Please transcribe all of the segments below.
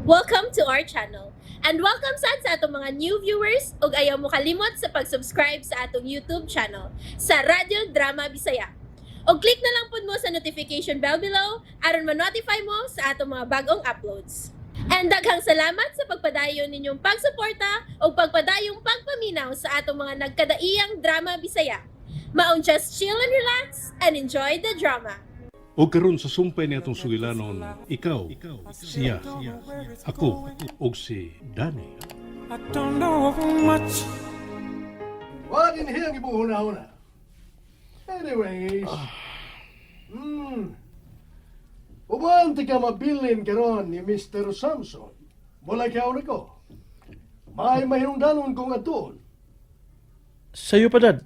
Welcome to our channel. And welcome sad sa atong mga new viewers ug ayaw mo kalimot sa pag-subscribe sa atong YouTube channel sa Radyo Drama Bisaya. Og click na lang pud mo sa notification bell below aron ma-notify mo sa atong mga bagong uploads. And daghang salamat sa pagpadayon ninyong pagsuporta ug pagpadayong pagpaminaw sa atong mga nagkadaiyang drama Bisaya. Maong just chill and relax and enjoy the drama. O karon sa sumpay ni atong sugilanon, ikaw, siya, ako, og si Danny. I don't know much. Wa din hiyang ibuhuna-huna. Anyways, uban ti ka mabilin karon ni Mr. Samson. Mula kaya ko. May mahinungdanon kong atuon. Sa'yo pa, Dad.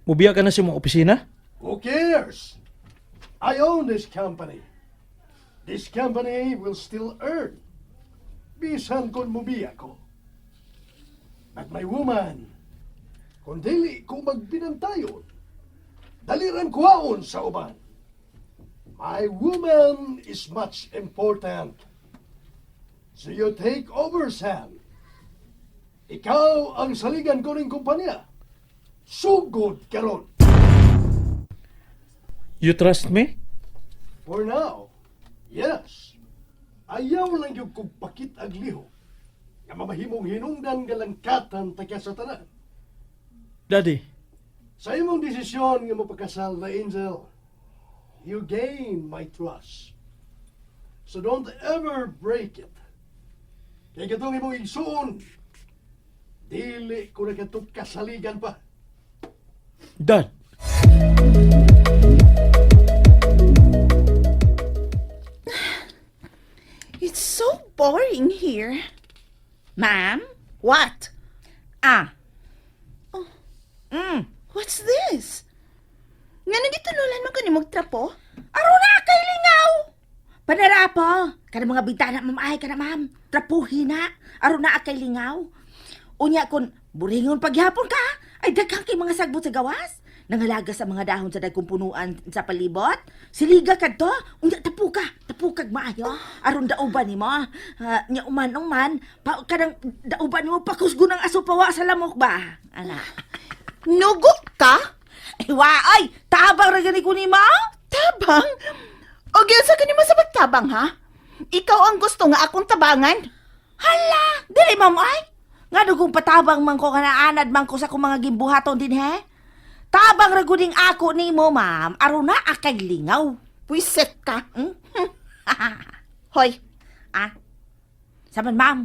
Mubiya ka na sa imong opisina? Who cares? I own this company. This company will still earn. Bisan kung mubiya ko. But my woman, kung dili ko magbinantayon, daliran kuhaon sa uban. My woman is much important. So you take over, Sam. Ikaw ang saligan ko ng kumpanya. Sugod karon. You trust me? For now, yes. Ayaw lang yung kong pakit ang lihok nga mamahimong hinungdan nga langkatan ta sa tanan. Daddy, Sa imong desisyon nga mapakasal na Angel, you gain my trust. So don't ever break it. Kay katong imong igsuon, dili ko na katong kasaligan pa. Dad. It's so boring here. Ma'am? What? Ah, Oh. What's this? Nga nagitunulan man ko ni trapo? Aron na kay lingaw! Panarapo! Kada mga bintana, ma'am, ay kana ma'am. Trapuhi na. Aron na kay lingaw. Unya kun buringon paghapon ka, ay daghang kay mga sagbot sa gawas. Nangalaga sa mga dahon sa dagkong punuan sa palibot. Siliga kadto, unya tapu ka, tapu kag maayo. Aron dauban nimo. Nya uman uman, pa kanang dauban nimo pakusgo ng aso pawa sa lamok ba? Ana. Nugo ka? Ay, wa, ay, tabang ra gani ko nimo. Tabang? O sa kanimo sa pagtabang, ha? Ikaw ang gusto nga akong tabangan. Hala, dili ma'am ay. Nga dugong patabang man ko kana anad man ko sa akong mga gimbuhaton din he. Tabang ra guding ako nimo, ma'am. Aron na akay lingaw. Pwiset ka. Hmm? Hoy, Ah. Saman, ma'am.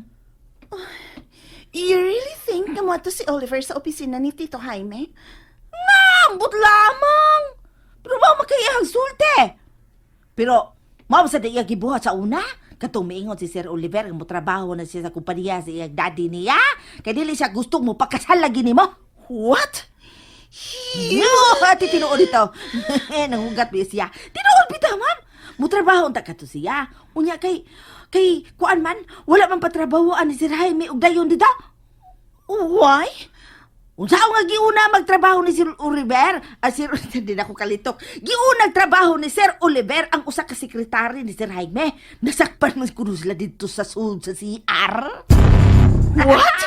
You really think na mo to si Oliver sa opisina ni Tito Jaime? Ambot lamang. Pero mao makayahang sulte. Pero mao sa iya gibuhat sa una. Katong miingon si Sir Oliver nga motrabaho na siya sa kumpanya sa iyang daddy niya. Kay dili siya gustong mo pakasal lagi nimo. What? Yo, ati tinuod ito. Nanghugat ba siya? Tinuod bitaw, ma'am. Mutrabaho unta kato siya. Unya kay kuan man, wala man patrabahoan ni Sir Jaime og dayon dito. Why? Unsa nga giuna magtrabaho ni Sir Oliver? Ah, Sir, hindi na ako kalitok. Giuna trabaho ni Sir Oliver ang usa ka sekretary ni Sir Jaime. Nasakpan man kuno sila didto sa sud sa CR. What?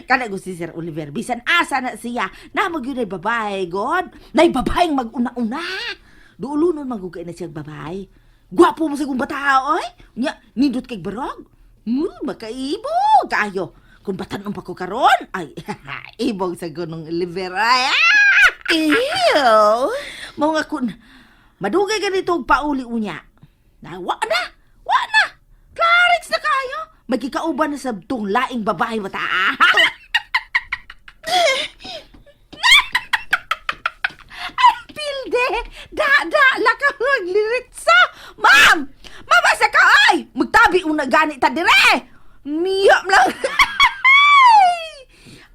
Kana gusto si Sir Oliver, bisan asa na siya, na magyud ay babae, God. Nay babaeng mag-una-una. Dulo nun magugay na siyang babae. Gwapo mo sa kong bata, oy. Nya, nindot kay barog. Makaibog kayo. Kung batanon pa ko karon, ay, ibog sa gunong Oliver. Ay, ah! Ew! Mao nga kun madugay ganito og pauli unya. Na wa na, wa na. Clarix na kayo. Magkikauban na sa tong laing babae mata. Ay, pilde. Da, da, lakaw nagliritsa. Ma'am, mabasa ka ay. Magtabi una gani ta dire. Miyam lang.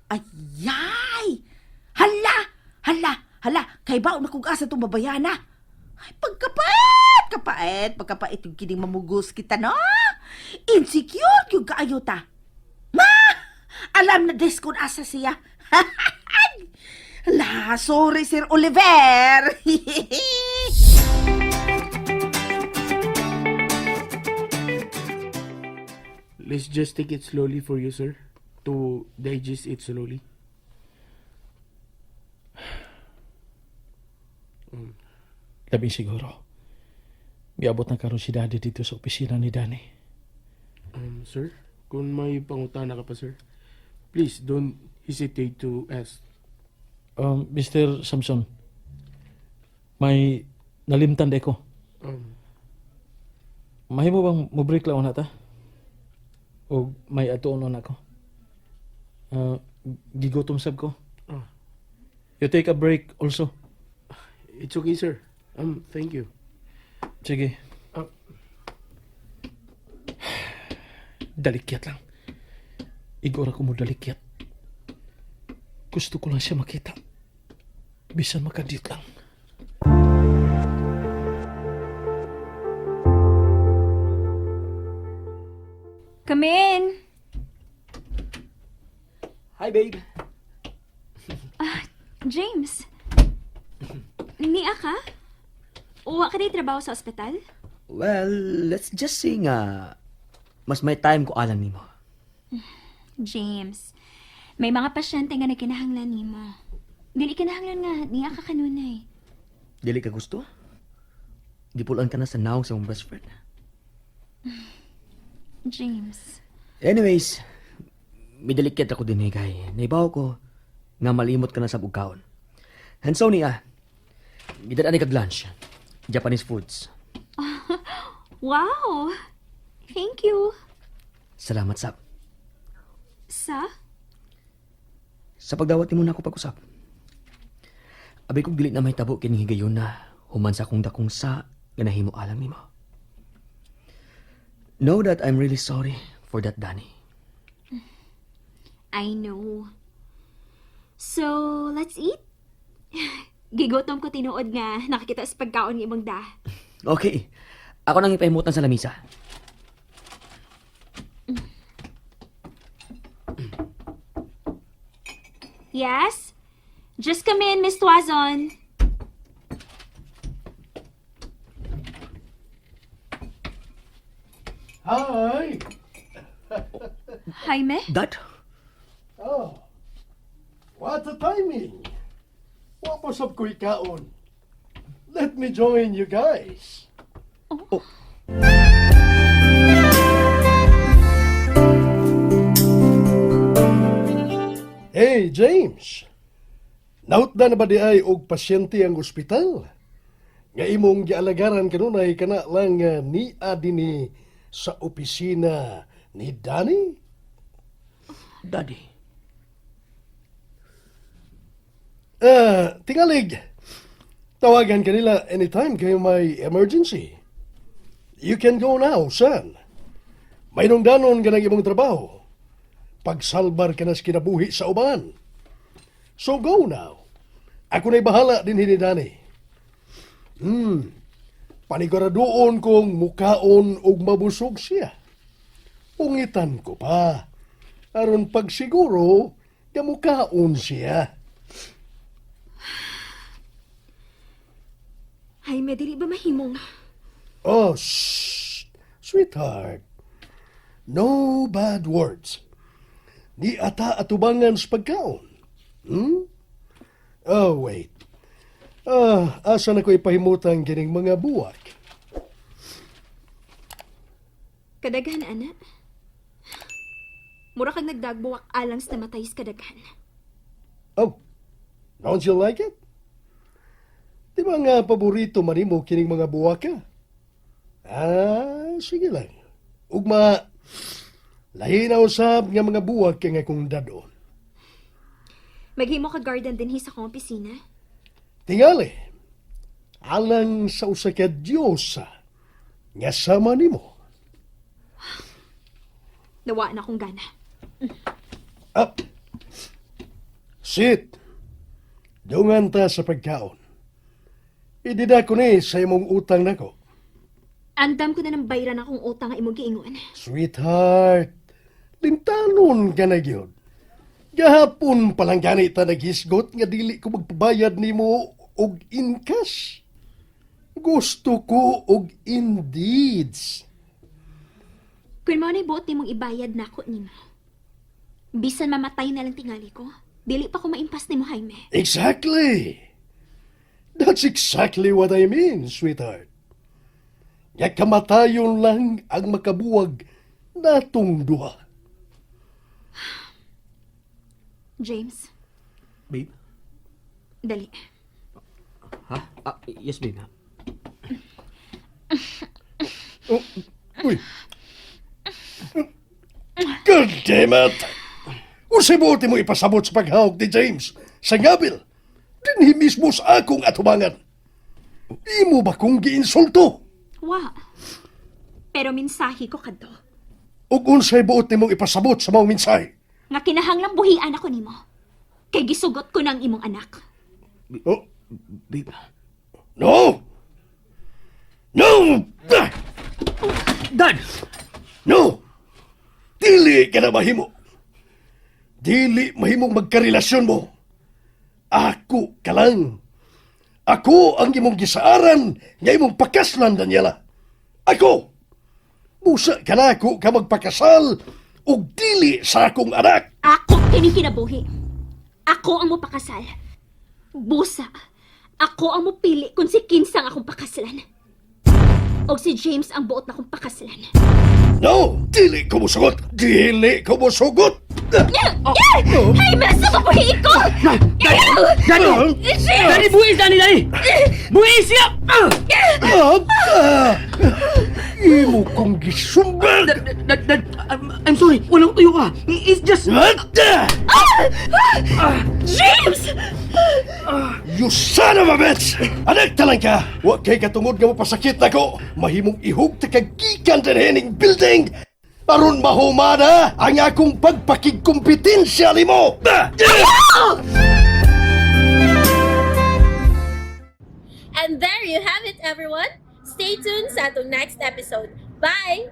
Ayay! Hala! Hala! Hala! Kay baon na kung asa itong babayana. Ay, pagkapait! Kapait! Pagkapait yung kining mamugos kita, no? Insecure yung kaayo ta. Ma! Alam na des kung asa siya. Hala, sorry, Sir Oliver. Let's just take it slowly for you, sir. To digest it slowly. Labi siguro. Miabot na karon si Daddy dito sa opisina ni Danny. Sir, kung may pangutana ka pa, sir, please don't hesitate to ask. Mr. Samson, may nalimtan de ko. Mahimo bang mo break lang una ta? O may atuon na ko? Gigutom sab ko. Ah. You take a break also. It's okay, sir. Thank you. Sige. Ah. Dalikyat lang. Igora ko mo dalikyat. Gusto ko lang siya makita. Bisan makadit lang. Come in. Hi, babe. James. Nia ka? Uwa ka na trabaho sa ospital? Well, let's just say nga, mas may time ko alang nimo. James, may mga pasyente nga nagkinahanglan nimo. Dili kinahanglan nga niya ka kanunay. Dili ka gusto? Gipulan ka na sa naog sa mong best friend. James, Anyways, midalikit ako din eh, kay naibaw ko nga malimot ka na sa bugkaon. And so niya, gidad ani kag lunch. Japanese foods. Wow! Thank you. Salamat sab. Sa? Sa pagdawat nimo na ako pag-usap. Abi kog dili na mahitabo kining higayon na human sa akong dakong sa nga nahimo alang nimo. Know that I'm really sorry for that, Danny. I know. So, let's eat. Gigutom ko tinuod nga nakikita sa pagkaon ni imong da. Okay. Ako nang ipahimutan sa lamisa. Yes? Just come in, Miss Tuazon. Hi! Jaime? Dad? Oh, what a timing! Wa pa sab ko'y kaon. Let me join you guys. Oh. Hey, James. Nautda na ba di ay og pasyente ang ospital? Nga imong gialagaran kanunay kana lang nga nia dinhi sa opisina ni Danny? Daddy. Tingalig. Tawagan kanila anytime kayo may emergency. You can go now, son. May danon ka ng imong trabaho. Pagsalbar ka na sa kinabuhi sa uban. So go now. Ako na'y bahala din ni Danny. Paniguradoon kong mukaon og mabusog siya. Ungitan ko pa. Aron pagsiguro, nga mukaon siya. Jaime, dili ba mahimong? Oh, shh, sweetheart. No bad words. Ni ata atubangan sa pagkaon. Oh, wait. Ah, asa na ko ipahimutan kining mga buwak? Kadaghan, ana. Mura kag nagdagbuwak alang sa namatay sa kadaghan. Oh, don't you like it? Di ba nga paborito man nimo kining mga buwak ka? Ah, sige lang. Ugma, lahi na usab nga mga buwak kay nga kung dadon. Maghimo ka garden dinhi sa akong opisina. Tingali, alang sa usa ka Diyosa nga sama nimo. Nawa na akong gana. Up. Sit. Dungan ta sa pagkaon. Idida ko ni sa imong utang nako. Andam ko na ng bayran akong utang nga imong giingon. Sweetheart, lintanon ka na gyud. Gahapon pa lang gani ta naghisgot nga dili ko magpabayad nimo og in cash. Gusto ko og in deeds. Kung mao na'y buot nimong ibayad nako nimo. Bisan mamatay na lang tingali ko, dili pa ko maimpas nimo, Jaime. Exactly. That's exactly what I mean, sweetheart. Nga kamatayon lang ang makabuwag natong duha. James, Babe? dali. Ha? Ah, yes, babe. Oh, uy. God damn it! Unsay buot mo ipasabot sa paghawak ni James sa ngabil? Dinhi mismo sa akong atubangan. Imo ba kong giinsulto? Wa. Pero mensahe ko kadto. Ug unsay buot nimong ipasabot sa maong mensahe? Nga kinahanglang buhian ako nimo. Kay gisugot ko ng imong anak. Oh, Babe. no! No! Ah! Dad! No! Dili ka na mahimo. Dili mahimong magkarelasyon mo. Ako ka lang. Ako ang imong gisaaran nga imong pakaslan, Daniela. Ako! Busa ka na ako ka magpakasal ug dili sa akong anak. Ako kini kinabuhi. Ako ang mopakasal. Busa. Ako ang mopili kung si Kinsang akong pakaslan. O si James ang buot na akong pakaslan. No! Dili ko musugot! Dili ko musugot! Oh. Ay, masa mabuhi ko! Daddy! Daddy, buwis, Daddy, Daddy! Buwis siya! Ah! Ah, ah! Imo kong gisumbag! Dad, Dad, Dad, I'm sorry. Walang tuyo ka. It's just... James! You son of a bitch! Anak talang ka! Wa kay katungod nga mapasakit nako. Mahimong ihog ta kag gikan dinhi ning building. Aron mahumana ang akong pagpakigkompetensya nimo. Ah! And there you have it, everyone. Stay tuned sa atong next episode. Bye!